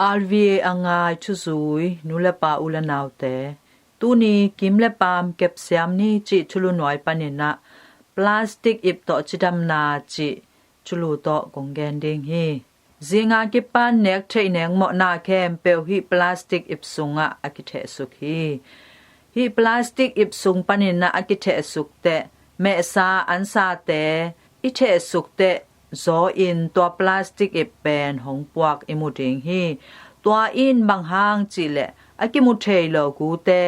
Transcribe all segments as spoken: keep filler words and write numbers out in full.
R V A a ngai thuzui nu le pa u le naute, tuni Kim le Pam kepsiam ni cih thulu nuai panin ah plastic ip tawh cidamna cih thulu tawh kong gen ding hi. Zinga kipan nek theih nengmawhna khempeuh hih plastic ip sungah a kithehsuk hi. Hih plastic ip sung panin ah a kithehsuk teh mehsa ansate i thehsuk teh zaw in tua plastic ip pen hong puak i mu ding hi. Tua in bang hang cihleh a kimu thei lo gute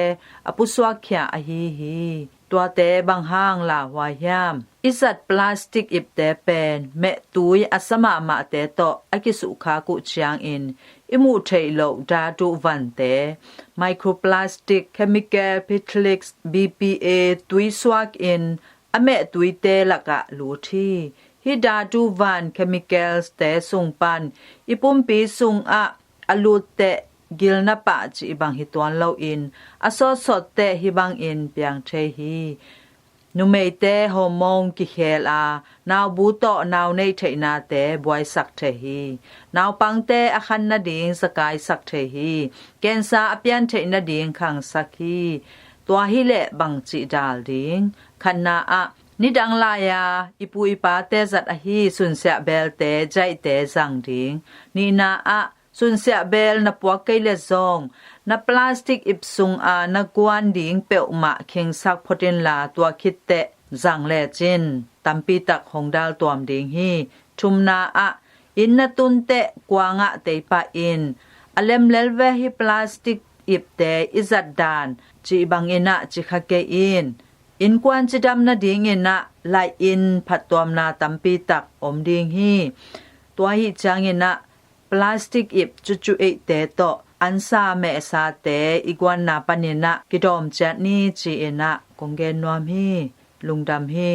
a pusuakkhia ahi hi. Tuate bang hang lauhuai hiam? I zat plastic ipte pen mehtui a sa mahmahte tawh a kisukkhak uh ciangin i muh theih loh datu vante, microplastic, chemical particles, B P A, tui suak in a mehtuite lakah lut hi. Hih datu van chemicals te sung pan i pumpi sungah a lut teh gilna pah cih bang hi tuan loin a sawtsawt teh hih bangin piang thei hi. Numeite hormone kikhel a naubu tawh nau neih theihnate buaisak thei hi. Naupangte a khan nading zakaisak thei hi. Cancer a pian theih nading khangsak hi. Tua hileh bang cih dal ding? Khatna ah, nidang lai-a i pu i pate zat ahi sunsiah beelte, jaihte zang ding. Nihna ah, sunsiah beel na puak kei le zong na plastic ip sunga na guan ding peuhmah khingsak phot inla tua khitteh zang lecin tampitak hong daltuam ding hi. Thumna ah, inn na tunteh kuangah teipah in a lemlel ve hih plastic ipte i zat dan cih bangin ah cikha kei in. Innkuan cidam nadingin ah laih in phattuamna tampitak om ding hi. Tua ahi ciangin ah plastic ip cucu eihte tawh ansa mehsate i guanna panin ah kidawm ciat ni ci-in ah kong gen nuam hi. Lungdam hi.